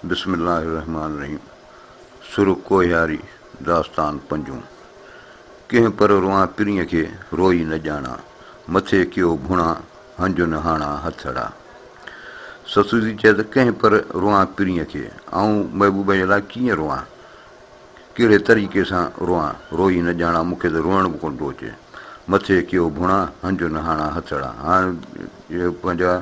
بسم الله الرحمٰن الرحيم سر ڪوهياري داستان پنجون ڪنهن پر روئان پرينء کي روئي نه ڄاڻان مٿي ڪيو ڀڻان هنجن هاڻان هٿڙا سسئي ٿي چئي ته ڪنهن پر روئان پرينء کي آئون محبوب جي لاء ڪيئن روئان ڪهڙي طريقي سان روئان، روئي نه ڄاڻان، مون کي ته روئڻ به ڪونه ٿو اچي. مٿي ڪيو ڀوڻا، هنج نه هاڻان هٿڙا. هاڻ اهي پنهنجا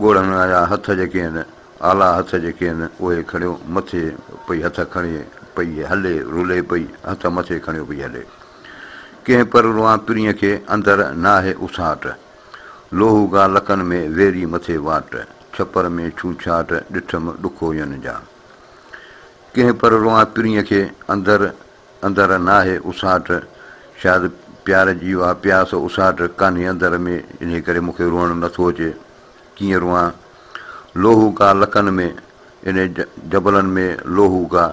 ڳوڙهن وارا هٿ جيڪي آهن، آلا هٿ جيڪي آهن، اهي کڻيو مٿي پئي هٿ کڻي پئي هلي، رلي پئي، هٿ مٿي کڻيو پئي هلي. ڪنهن پر روئان پرينء کي، اندر ناهي اساٽ. لوهه گا لڪن ۾، ويري مٿي واٽ. ڇپر ۾ ڇوڇاٽ، ڏٺم ڏکو ين جا. ڪنهن پر روئان پرينء کي، اندر اندر ناهي اساٽ، شايد پيار جي اها پياس اساٽ ڪانهي اندر ۾، انهيء ڪري مون کي روئڻ نٿو اچي، ڪيئن روئان؟ لوهو ڪا لڪن ۾، انهي جبلن ۾ لوهو ڪا،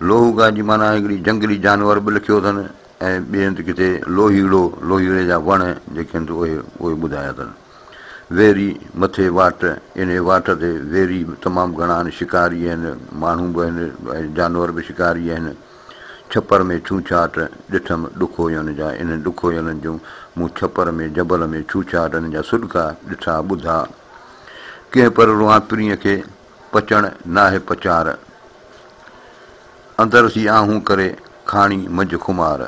لوهو ڪا جي معنيٰ هڪڙي جنگلي جانور به لکيو اٿن ۽ ٻئي هنڌ ڪٿي لوهيڙو، لوهيڙي جا وڻ جيڪي آهن اهي اهي ٻڌايا اٿن. ويري مٿي واٽ، انهيء واٽ تي ويري تمام گهڻا آهن، شڪاري آهن، ماڻهو به آهن ۽ جانور به شڪاري آهن. ڇپر ۾ ڇوڇاٽ، ڏٺم ڏکوئين جا، انهن ڏکوئلن جون مون ڇپر ۾ جبل ۾ ڇوڇاٽ انهن جا سڏڪا ڏٺا ٻڌا. ڪنهن پر روئان پرينء کي، پچڻ ناهي پچار. اندر ٿي آهون ڪري، کاڻي منجهه خمار.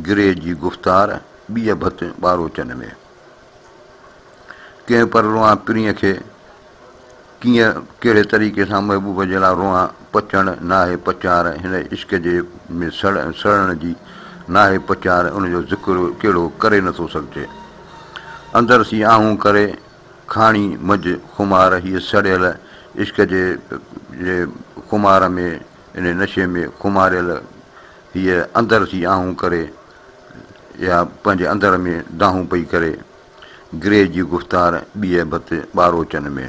گري جي گفتار، ٻيء ڀت ٻاروچن ۾. ڪنهن پر روئان پرينء کي، ڪيئن ڪهڙي طريقي سان محبوب جي لاء روئان، پچڻ ناهي پچار، هن عشق جي ۾ سڙڻ جي ناهي پچار، ان جو ذڪر ڪهڙو ڪري نٿو سگهجي. اندر سين آهون ڪري، کاڻي منجهه خمار، هيء سڙيل عشق جي خمار ۾، ان نشي ۾ خماريل هيء اندر سين آهون ڪري، يا پنهنجي اندر ۾ دانهون پئي ڪري، گريء جي گفتار ٻيء ڀت ٻاروچن ۾.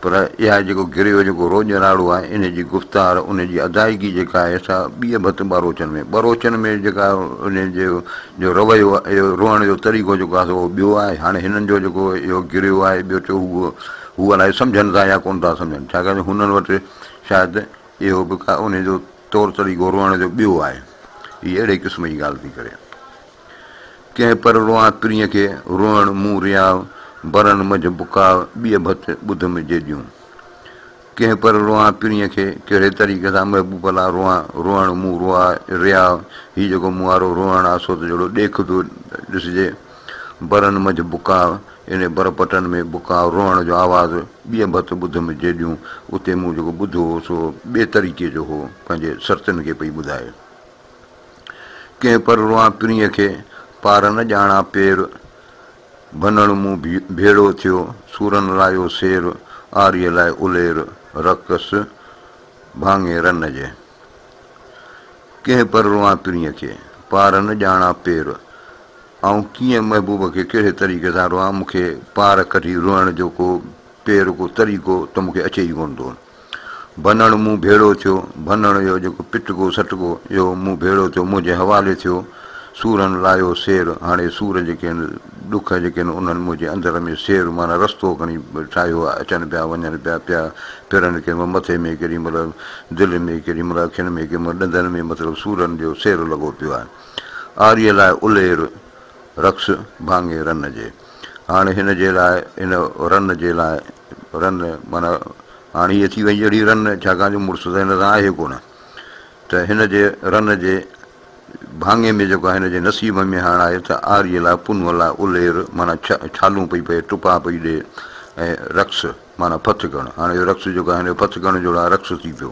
پر اها جيڪو گريء جو جيڪو روڄ راڙو آهي، ان جي گفتار، ان جي ادائگي جيڪا آهي سا ٻيء ڀت ٻاروچن ۾. ٻروچن ۾ جيڪا ان جو جو رويو اهو روئڻ جو طريقو جيڪو آهي سو اهو ٻيو آهي. هاڻي هنن جو جيڪو اهو گريو آهي ٻيو ٽيو هو هو الائي سمجهن ٿا يا ڪونه ٿا سمجهن، ڇاڪاڻ جو هنن وٽ شايد اهو به ڪا ان جو طور طريقو روئڻ جو ٻيو آهي. هي اهڙي قسم جي ڳالهه ٿي ڪري. ڪنهن پر روئان پرينء کي، روئڻ مون رياء، برن منجهه بڪاء، ٻيء ڀت ٻڌم جيڏيون. ڪنهن پر روئان پرينء کي، ڪهڙي طريقي سان محبوب لاء روئان، روئڻ مون رئاء، رياء، هي جيڪو مون وارو روئڻ آ سو ته جهڙو ڏيک پيو ڏسجي. برن منجهه بڪاء، انهي بر پٽن ۾ بڪاء، روئڻ جو آواز، ٻيء ڀت ٻڌم جيڏيون، اتي مون جيڪو ٻڌو هو سو ٻئي طريقي جو هو، پنهنجي سرتين کي پئي ٻڌائي. ڪنهن پر روئان پرينء کي، پار نه ڄاڻان پير، ڀنڻ مون ڀيڙو ٿيو، سورن لايو سير، آريء لاء الير، رقص ڀاڱي رن جي. ڪنهن پر روئان پرينء کي، پار نه ڄاڻان پير، آئون ڪيئن محبوب کي ڪهڙي طريقي سان روئان، مون کي پار ڪڍي روئڻ جو ڪو پير ڪو طريقو ته مون کي اچي ئي ڪونه ٿو. ڀنڻ مون ڀيڙو ٿيو، ڀنڻ اهو جيڪو پٽڪو سٽڪو، اهو مون ڀيڙو ٿيو، منهنجي حوالي ٿيو، سورن لايو سير، هاڻي سور جيڪي آهن، ڏک جيڪي آهن، انهن منهنجي اندر ۾ سير معنيٰ رستو کڻي ٺاهيو آهي، اچن پيا وڃن پيا، پيا ڦرن ڪنهن مهل مٿي ۾ ڪيڏي مهل دل ۾ ڪيڏي مهل اکين ۾ ڪنهن مهل ڏندن ۾ مطلب سورن جو سير لڳو پيو آهي. آريء لاء الير، رقص ڀاڱي رن جي. هاڻي هن جي لاء هن رن جي لاء رن معنيٰ هاڻي هيء ٿي وئي اهڙي رن ڇاڪاڻ جو مڙس ته هن سان آهي ڪونه ته هن جي رن جي ڀاڱي ۾ جيڪو هن جي نصيب ۾ هاڻ آهي ته آريء لاء پنهونء لاء الير معنيٰ ڇالون پئي پئي ٽپا پئي ڏي ۽ رقص معنيٰ ڦٿڪڻ هاڻي اهو رقص جيڪو آهي هن جو ڦٿڪڻ جهڙو آهي رقص ٿي پيو.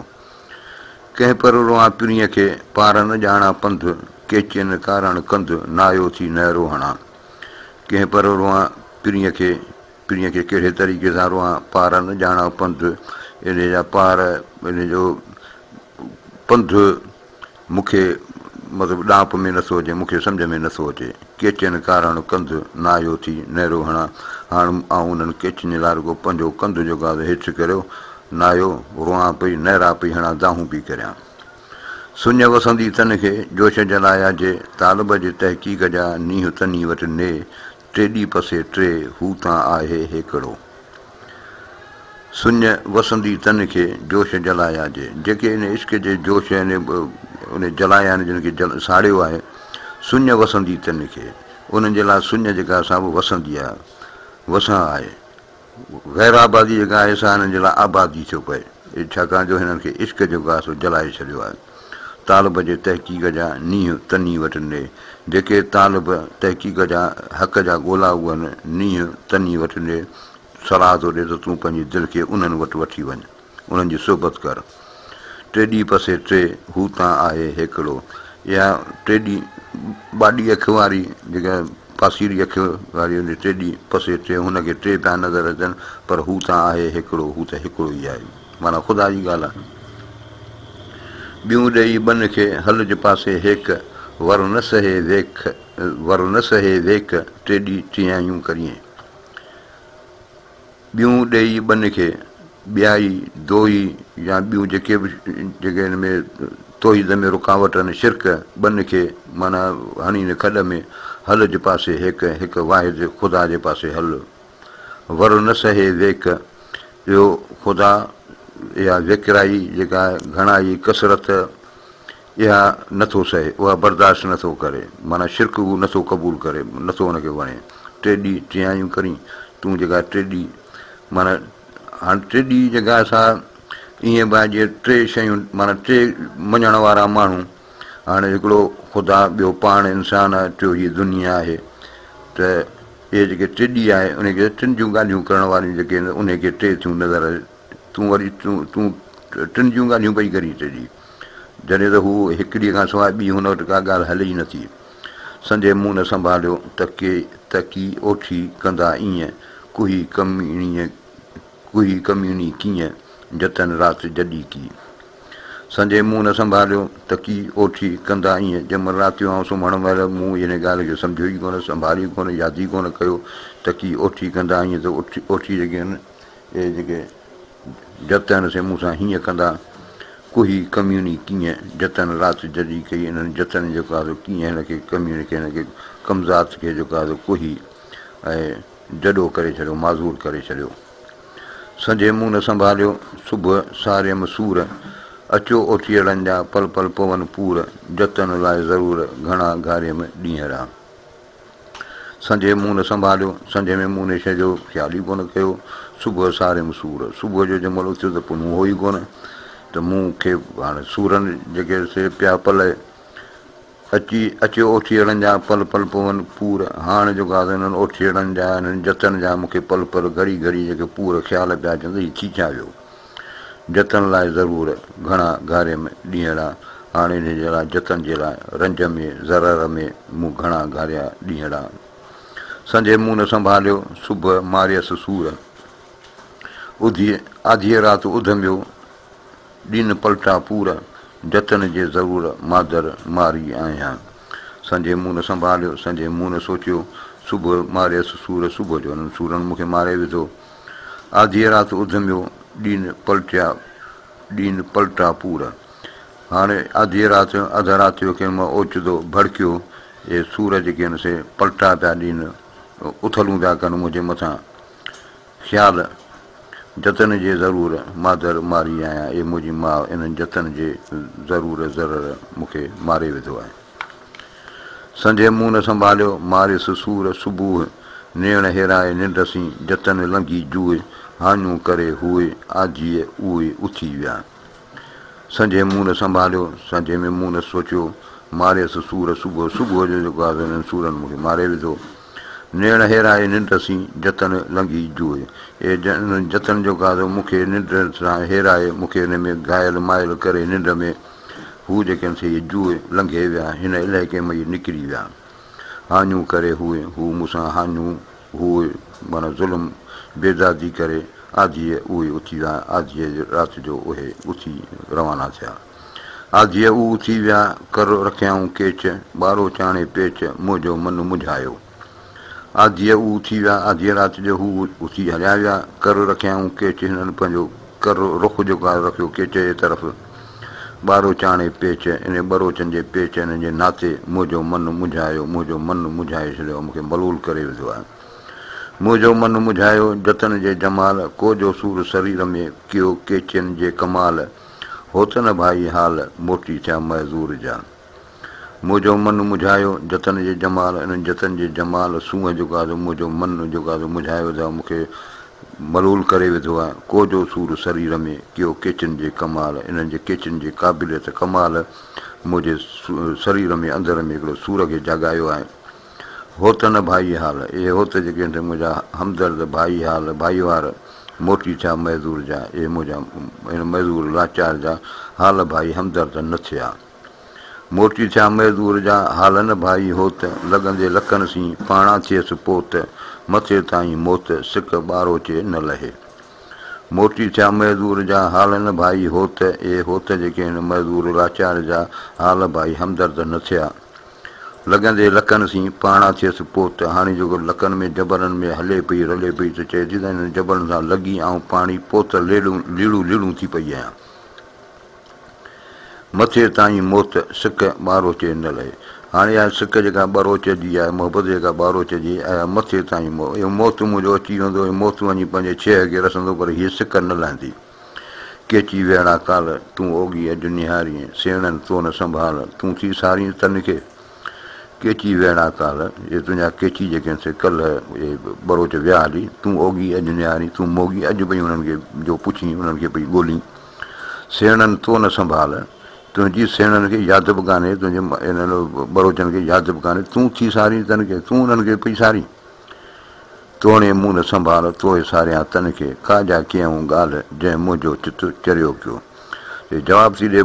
ڪنهن پر روئان پرينء کي، پار نه ڄاڻان پنڌ، ڪيچين ڪارڻ ڪنڌ، نايو ٿي نهرو هڻان. ڪنهن پر روئان پرينء کي، پرينء کي ڪهڙي طريقي سان روئان، پار نه ڄاڻان پنڌ، انهيء جا پار، انهيء جو پنڌ مون کي مطلب ڏانپ ۾ نٿو اچي، مون کي سمجهه ۾ نٿو اچي. ڪيچين ڪارڻ ڪنڌ، نايو ٿي نهرو هڻان. هاڻ آئون انهن ڪيچين لاء رڳو پنهنجو ڪنڌ جيڪو آهي سو هيٺ ڪريو، نايو، روئان پئي، نهرا پئي هڻان، دانهون پئي ڪريان. سڃ وسندي تن کي، جوش جلايا جي، طالب جي تحقيق جا، نينهن تني وٽ ني، ٽيڏي پسي ٽي، هو تان آهي هيڪڙو. سڃ وسندي تن کي، جوش جلايا جي. جيڪي ان عشق جي جوش يعني ان جلايا آهن جن کي ساڙيو آهي، سڃ وسندي تن کي، انهن جي لاء سڃ جيڪا آهي سا به وسندي آهي، وسان آهي. غير آبادي جيڪا آهي سا هنن جي لاء آبادي ٿيو پئي، ڇاڪاڻ جو هنن کي عشق جيڪو آهي سو جلائي ڇڏيو آهي. طالب جي تحقيق جا نينهن تني وٽ ني. جيڪي طالب تحقيق جا حق جا ڳولائو آهن، نينهن تني وٽ ني. صلاح ٿو ڏي ته تون پنهنجي دل کي انهن وٽ وٺي وڃ، انهن جي صحبت ڪر. ٽيڏي پسي ٽي، هو تان آهي هيڪڙو. اها ٽيڏي ٻاڏي اک واري، جيڪا پاسيري اک واري هوندي، ٽيڏي پسي ٽي، هن کي ٽي پيا نظر اچن، پر هو تان آهي هيڪڙو، هو ته هڪڙو ئي آهي. معنيٰ خدا جي ڳالهه آهي. ٻيون ڏيئي ٻن کي، هلج پاسي هيڪ، ور نه سهي ويک، ور نه سهي ويڪ، ٽيڏي ٽيايون ڪرين. ٻيون ڏيئي ٻن کي، ٻيائي، دوئي يا ٻيون جيڪي به جيڪي هن ۾ توحيد ۾ رڪاوٽ آهن، شرڪ، ٻن کي معنيٰ هڻي هن کڏ ۾، هلج پاسي هيڪ، هڪ واحد خدا جي پاسي هل. ور نه سهي ويڪ، اهو خدا اها ويڪرائي جيڪا گهڻائي، ڪثرت، اها نه ٿو سهي، اها برداشت نه ٿو ڪري، معنيٰ شرڪ هو نه ٿو قبول ڪري، نه ٿو ان کي وڻي. ٽيڏي ٽيايون ڪرين، تون جيڪا ٽيڏي، معنيٰ هاڻ ٽيڏي جيڪا سا ائين به آهي جيئن ٽي شيون معنيٰ ٽي مڃڻ وارا ماڻهو، هاڻي هڪڙو خدا، ٻيو پاڻ انسان آهي، ٽيو هيء دنيا آهي ته اهي جيڪي ٽيڏي آهي ان کي ٽن جون ڳالهيون ڪرڻ واريون جيڪي آهن انهي کي ٽي ٿيون نظر تون وري تون ٽن جون ڳالهيون پئي ڪرين ٽيڏي. جڏهن ته هو هڪڙيء کان سواء ٻي هن وٽ ڪا ڳالهه هلي ئي نٿي. سنجهي منهن نه سنڀاليو ته ڪي ته ڪي اوٺي ڪندا ايئن، ڪوهي ڪميڻيء ڪوهي ڪميڻي ڪيئن، جتن رات جڏي ڪي. سنجهي منهن نه سنڀاليو ته ڪي اوٺي ڪندا ايئن، جنهن مهل رات جو آئون سمهڻ مهل مون ان ڳالهه کي سمجهيو ئي ڪونه، سنڀاليو ئي ڪونه، ياد ئي ڪونه ڪيو ته ڪي اوٺي ڪندا ايئن ته اوٺي جيڪي آهن اهي جيڪي جتن سي مون سان هيئن ڪندا، ڪوهي ڪميوني ڪيئن، جتن رات جڏي ڪئي، انهن جتن جيڪو آهي سو ڪيئن هن کي ڪميوني کي هن کي ڪمذات کي جيڪو آهي سو ڪوهي ۽ جڏو ڪري ڇڏيو، معذور ڪري ڇڏيو. سنجهي مون نه سنڀاليو، صبح ساريم سور، اچو اوٺيئڙن جا پل پل پون پور، جتن لاء ضرور، گهڻا گهاريم ڏينهڙا. سنجهي مون نه سنڀاليو، سنجهي ۾ مون ان شيء جو خيال ئي ڪونه ڪيو. صبح ساريم سور، صبح جو جنهن مهل اٿيو ته پنهون هو ئي ڪونه ته مون کي هاڻي سورن جيڪي سي پيا پلئه اچي اچيو اوٺيئڙن جا پل پل پون پور، هاڻ جو گاز انهن اوٺيئڙن جا انهن جتن جا مون کي پل پل گهڙي گهڙي جيڪي پور خيال پيا اچن ته هي ٿي ڇا ويو. جتن لاء ضرور گهڻا گهاريم ڏينهڙا، هاڻ انهي جي لاء جتن جي لاء رنج ۾ ضرر ۾ مون گهڻا گهاريا ڏينهڙا. سنجهي مون نه سنڀاليو، صبح ماريس سور. اڌيء آڌيء رات اڌميو، ڏين پلٽا پور، جتن جي ضرور مادر ماري آهيان. سنجهي مون نه سنڀاليو، سنجهي مون نه سوچيو، صبح ماريس سور، صبح جو انهن سورن مون کي ماري وڌو. آڌيء رات اڌميو، ڏين پلٽيا، ڏين پلٽا پور. هاڻي آڌيء رات، اڌ رات جو ڪنهن مهل اوچتو ڀڙڪيو، اهي سور جيڪي آهن سي پلٽا پيا ڏين، اٿلون پيا ڪن منهنجي مٿان. خيال جتن جي ضرور، مادر ماري آهيان، اي منهنجي ماء، انهن جتن جي ضرور ضرر مون کي ماري وڌو آهي. سنجهي مون نه سنڀاليو، ماريس سور صبوح، نيڻ هيرائي ننڊ سين، جتن لنگهي جوء، هاڃون ڪري هوء، آڌيء اوء اٿي ويا. سنجهي مون نه سنڀاليو، سنجهي ۾ مون نه سوچيو، ماريس سور صبح، صبح جو جيڪو آهي سو انهن سورن مون کي ماري وڌو. نيڻ هيرائي ننڊ سين، جتن لنگهي جوء. اي انهن جتن جيڪو آهي سو مون کي ننڊ سان هيرائي، مون کي ان ۾ گهايل مائل ڪري ننڊ ۾، هو جيڪي آهن سي جوء لنگهي ويا، هن علائقي مان ئي نڪري ويا. هاڃون ڪري هوء، هو مون سان هاڃون، هوء معنيٰ ظلم، بيدادي ڪري، آڌيء اهي اٿي ويا، آڌيء رات جو اهي اٿي روانا ٿيا. آڌيء هو اٿي ويا، ڪر رکيائون ڪيچ، ٻاروچاڻي پيچ، منهنجو من منجهايو. آڌيء هو اٿي ويا، آڌيء رات جو هو اٿي هليا ويا، ڪر رکيائون ڪيچ، هنن پنهنجو ڪر، رخ جيڪو آهي رکيو ڪيچ جي طرف، ٻاروچاڻي پيچ، انهي ٻروچن جي پيچ، انهن جي ناتي منهنجو من منجهايو، منهنجو من منجهائي ڇڏيو، مون کي ملول ڪري وڌو آهي. منهنجو من مجهايو جتن جي جمال، ڪو جو سور سرير ۾ ڪيو ڪيچين جي ڪمال، هوت نه ڀائي حال، موٽي ٿيا معذور جا. منهنجو من مجهايو جتن جي جمال، انهن جتن جي جمال سونهن جيڪو آهي سو منهنجو من جيڪو آهي سو مجهايو وڌو آهي، مون کي ملول ڪري وڌو آهي. ڪو جو سور سرير ۾ ڪيو ڪيچين جي ڪمال، انهن جي ڪيچين جي قابليت ڪمال منهنجي سرير ۾ اندر ۾ هڪڙو سور کي جاڳايو آهي. هوت نه ڀائي حال، اهي هوت جيڪي آهن سي منهنجا همدرد ڀائي حال، ڀائيوار، موٽي ٿيا معذور جا، اهي منهنجا هن معذور لاچار جا حال ڀائي همدرد نه ٿيا. موٽي ٿيا معذور جا حال نه ڀائي هوت، لڳندي لڪن سين پاڻا ٿيس پوت، مٿي تائين موت، سڪ ٻاروچي نه لهي. موٽي ٿيا معذور جا حال نه ڀائي هوت، اهي هوت جيڪي آهن معذور لاچار جا حال ڀائي همدرد نه ٿيا. لڳندي لڪن سين پاڻا ٿيس پوت، هاڻي جيڪو لڪن ۾ جبلن ۾ هلي پئي رلي پئي ته چئي ٿي ته انهن جبلن سان لڳي آئون پاڻي پوت ليڙون ليڙون ليڙون ٿي پئي آهيان. مٿي تائين موت، سڪ ٻاروچي نه لهي. هاڻي اها سڪ جيڪا ٻروچ جي آهي، محبت جيڪا ٻاروچ جي آهي، اها مٿي تائين موت، اهو موت منهنجو اچي ويندو، اهو موت وڃي پنهنجي ڇيهه کي رسندو پر هيء سڪ نه لهندي. ڪيچي ويڙا ڪال، تون اوڳي اڄ نهارين، سيڻن تو نه سنڀال، تون ٿي سارين تن کي. ڪيچي ويڙا ڪال، اهي تنهنجا ڪيچي جيڪي آهن سي ڪلهه اهي ٻروچ ويا هلي، تون اوڳي اڄ نهارين، تون موڳي اڄ پئي انهن کي جو پڇين، انهن کي پئي ڳولين. سيڻن تو نه سنڀال، تنهنجي سيڻن کي ياد به ڪانهي، تنهنجي انهن ٻروچن کي ياد به ڪانهي، تون ٿي سارين تن کي، تون انهن کي پئي سارين. توڻي مون نه سنڀال، توء ساريان تن کي، ڪا جا ڪيائون ڳالهه، جنهن منهنجو چت چريو ڪيو. چي جواب ٿي ڏي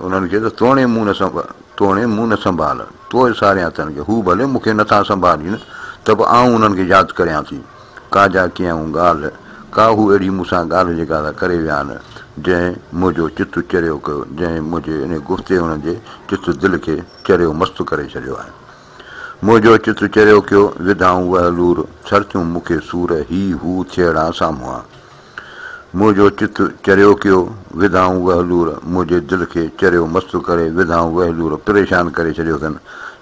انهن کي ته توڻي مون نه توڻي مون نه سنڀال، توء ساريان تن کي. هو ڀلي مون کي نٿا سنڀالين، ته به آئون انهن کي ياد ڪريان ٿي. ڪا جا ڪيائون ڳالهه، ڪا هو اهڙي مون سان ڳالهه جيڪا ٿا ڪري ويا آهن، جنهن منهنجو چت چريو ڪيو، جنهن منهنجي انهي گفتي انهن جي چت دل کي چريو مست ڪري ڇڏيو آهي. منهنجو چت چريو ڪيو، وڌائون وهه لور، سرتيون مون کي سور، هي هو ٿيڙا سامهون. منهنجو چت چريو ڪيو، وڌائون وهه لور، منهنجي دل کي چريو مست ڪري، وڌائون وهه لور، پريشان ڪري ڇڏيو اٿن،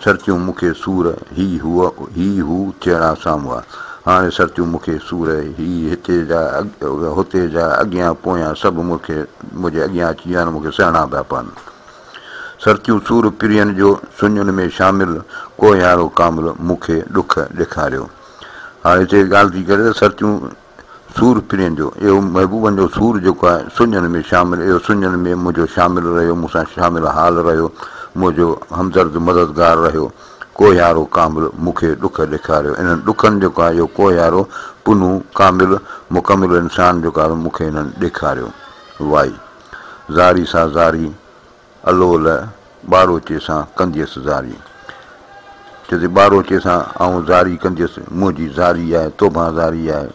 سرتيون مون کي سور، هي هو هي هو ٿيڙا سامهون. هاڻي سرتيون مون کي سور، هي هتي جا هتي جا، اڳيان پويان سڀ مون کي منهنجي اڳيان اچي ويا آهن، مون کي سهڻا پيا پون. سرتيون سور پرين جو سڃن ۾ شامل، ڪوهيارو ڪامل مون کي ڏک ڏيکاريو. هاڻي هتي ڳالهه ٿي ڪري ته سرتيون سور پرين جو، اهو محبوبن جو سور جيڪو آهي سڃن ۾ شامل، اهو سڃن ۾ منهنجو شامل رهيو، مون سان شامل حال رهيو، منهنجو همدرد مددگار رهيو. ڪوهيارو ڪامل مون کي ڏک ڏيکاريو. انهن ڏکن جيڪو آهي اهو ڪوهيارو پنهون ڪامل مڪمل انسان جيڪو آهي مون کي انهن ڏيکاريو. وائي. زاري سا زاري، الول ٻاروچي سان ڪنديس زاري. چئي ٿي ٻاروچي سان آئون زاري ڪنديس، منهنجي زاري آهي، توبهان زاري آهي.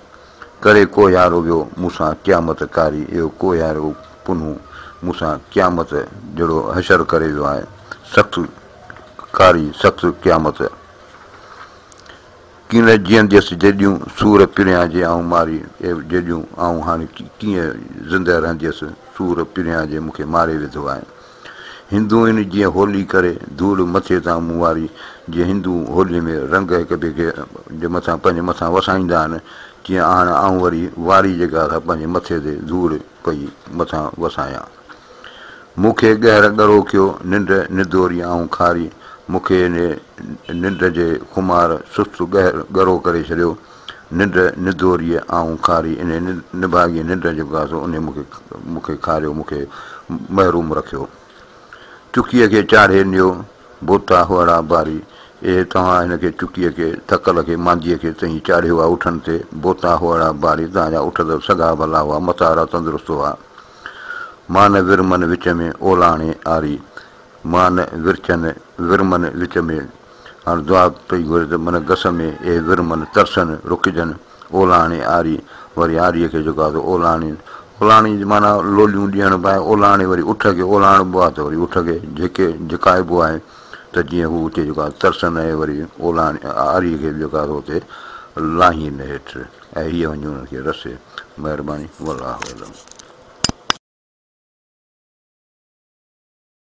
ڪري ڪوهيارو ويو مون سان قيامت ڪاري، اهو ڪوهيارو پنهون مون سان قيامت جهڙو حشر ڪري ويو آهي، سخت ڪاري، سخت قيامت. ڪيئن جيئنديس جيڏيون سور پريان جي آئون ماري اي جيڏيون آئون هاڻي ڪيئن زنده رهنديس سور پريان جي مون کي ماري وڌو آهي هندوئن جيئن هولي ڪري ڌوڙ مٿي تان مون واري جيئن هندو هولي ۾ رنگ هڪ ٻئي کي جي مٿان پنهنجي مٿان وسائيندا آهن تيئن هاڻ آئون وري واري جيڪا سا پنهنجي مٿي تي ڌوڙ پئي مٿان وسايان. مون کي ڳهر ڳرو ڪيو، ننڊ ندوري آئون کاري، مون کي انهيء ننڊ جي خمار سست ڳهر ڳرو ڪري ڇڏيو، ننڊ ندوريء آئون کاري، انهيء نڀاڳيء ننڊ جيڪو آهي سو انهيء مون کي مون کي کاريو، مون کي محروم رکيو. چڪيء کي چاڙهي نيو، بوتا هئڙا باري، اهي توهان هن کي چڪيء کي، ٿڪل کي، مانديء کي تئين چاڙهيو آهي اٺن تي، بوتا هئڙا باري، توهان جا اٺ ته سگها ڀلا هئا، متارا تندرست هئا. مان ورمن وچ ۾ اولاڻي آري، مان ورچن ورمن وچ ۾، هاڻ دعا پئي گهري ته من گس ۾ اهي ورمن ترسن، رڪجن، اولاڻي آري، وري آريء کي جيڪو آهي سو اولاڻي، اولاڻي جي معنيٰ لوليون ڏيڻ به آهي، اولاڻي وري اٺ کي اولاڻبو آهي ته وري اٺ کي جهڪي جهڪائبو آهي ته جيئن هو اتي جيڪو آهي ترسن ۽ وري اولاڻي آريء کي به جيڪو آهي سو اتي لاهين هيٺ. ۽ هيء وڃي انهن کي رسي. مهرباني. والله اعلم.